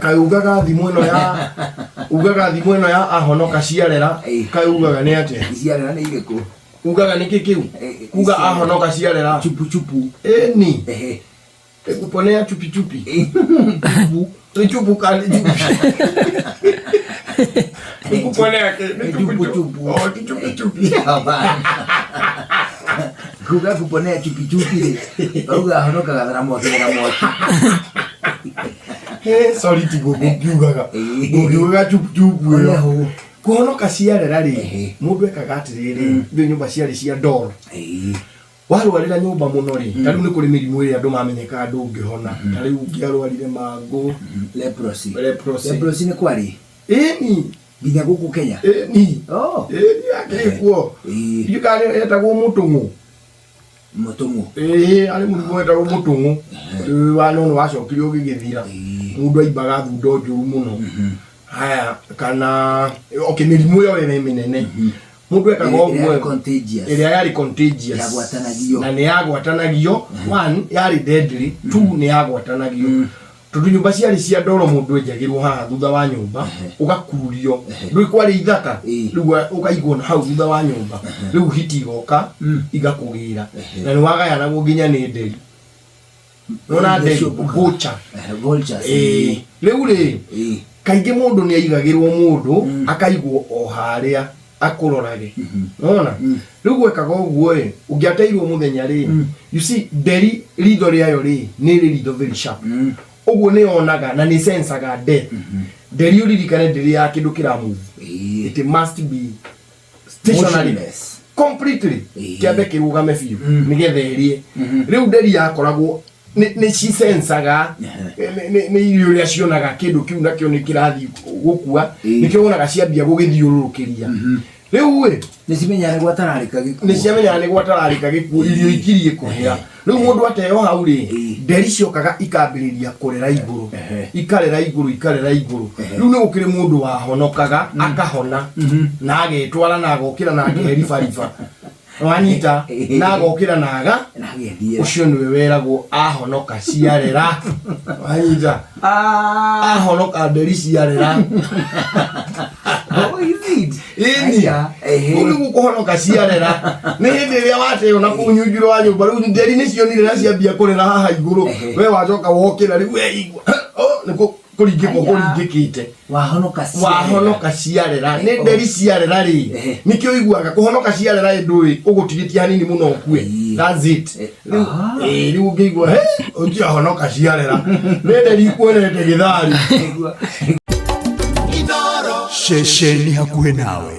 Kaĩ ugaga thimũ ĩno ya ugaga thimũ ĩno ya ahonoka ciarera? Ĩĩ. Kaĩ ugaga nĩ atĩa? Ciarera nĩ irĩkũ? Ugaga nĩkĩ kĩu? Eh, Kuga ciarera. ahonoka ciarera. Chupu chupu. Ĩni. Ehe. Kuponea chupi chupi. Chupu. Nĩ chupu kana nĩ chupi? Nĩ kuponea kĩ? Nĩ chupu Chupu chupu. chupu. Oh, ti chupi chupi. Hapana. Kuga kuponea chupi chupi rĩ, bauga ahonokaga thara mwaki na mwaki. Hey, sorry tiguo ngũkiugaga. Ĩĩ. Ngũkiugaga chupu chupu ĩyo. Oneho. Kũhonoka ciarera rĩ, Ehe. mũndũ ekaga atĩrĩrĩ, rĩu nyũmba ciarĩ cia ndoro. Ĩĩ. Warwarĩra nyũmba mũno rĩ, ta rĩu nĩ kũrĩ mĩrimũ ĩrĩa andũ mamenyekaga ndũngĩhona. Ta rĩu ũngĩarwarire mangũ, Leprosy. Leprosy. Leprosy nĩ kwarĩ Ĩni, nginya gũkũ Kenya. Ĩni. Oh. Ĩni yakĩrĩ kuo. Ĩĩ. Ndiũĩ kana etagwo mũtũng'ũ. Mũtũng'ũ. Ĩĩ, arĩ mũrimũ wetagwo mũtũng'ũ. Rĩu wa no nĩ wacokire ũgĩgĩthira. Ĩĩ. Mũndũ aimbaga thundo njũru mũno. Haya, kana okay, mĩrimũ ĩyo ĩrĩ mĩnene. Mũndũ ekaga Ĩrĩa ũguo yarĩ contagious. Ĩrĩa yarĩ contagious. Yagwatanagio. Na nĩ yagwatanagio. One, yarĩ deadly. Two, nĩ yagwatanagio. Tondũ nyũmba ciarĩ cia ndoro, mũndũ enjagĩrwo haha thutha wa nyũmba, ũgakurio. Ndũĩ kwarĩ ithaka? Ĩĩ. Rĩu ũkaigwo na hau thutha wa nyũmba. Rĩu hiti igoka igakũgĩra. Na nĩ wagayanagwo nginya nĩ nderi. Nona nderi, vulture. Vultures. Ĩĩ. Rĩu rĩ, Ĩĩ. kaingĩ mũndũ nĩ aigagĩrwo mũndũ akaigwo o harĩa akũrorage. Nona rĩu gwekaga ũguo ĩ, ũngĩateirwo mũthenya rĩ, you see, nderi ritho rĩayo rĩ, nĩ rĩ ritho very sharp. Ũguo nĩ yonaga na nĩ sensaga death. Nderi, ũririkane, ndĩrĩ ya kĩndũ kĩra move. Ĩĩ. It must be stationary. Motionless. Completely. Ĩĩ. Kĩambe kĩrũgame biũ nĩgetha ĩrĩe. Rĩu nderi yakoragwo nĩ cisensaga nĩ irio ũrĩa cionaga kĩndũ kĩu nakĩo nĩ kĩrathiĩ gũkua. Ĩĩ. Nĩkĩo wonaga ciambia gũgĩthiũrũrũkĩria rĩu ĩ. Nĩ cimenyaga nĩ gwatararĩka gĩkuũ. Nĩ ciamenyaga nĩ gwatararĩka gĩkuũ, irio ikirie kũhĩa. Rĩu mũndũ ateo hau rĩ, Ĩĩ. nderi ciokaga ikambĩrĩria kũrera igũrũ. Ehe. Ikarera igũrũ, ikarera igũrũ. Rĩu nĩ gũkĩrĩ mũndũ wahonokaga akahona na agetwara na agokĩra na akeribariba, wanyita, na agokĩra na aga Na agethiĩra. Ũcio nĩwe weragwo ahonoka ciarera, wanyita? Ah. Ahonoka nderi ciarera. Oh, is it? Ĩni. Aya, ehe. Kũu nĩguo kũhonoka ciarera, nĩ hĩndĩ ĩrĩa wateo na kũu nyunjuro wa nyũmba. Rĩu nderi nĩ cionire na ciambia kũrera haha igũrũ. Ehe. We wacoka wokĩra, rĩu weigua oh, nĩ kũringĩkwo. Aya. Kũringĩkĩte. Wahonoka ciarera. Wahonoka ciarera nĩ nderi ciarera rĩ. Ehe. Nĩkĩo ũiguaga kũhonoka ciarera ĩ, ndũĩ ũgũtigĩtie hanini mũno ũkue. Ĩĩ. That's it. Eh, Rĩu ah. ĩĩ, rĩu ũngĩigua he ũtiahonoka ciarera nĩ nderi ikuonete gĩthari. Nĩguo. Ceceni hakuhĩ nawe.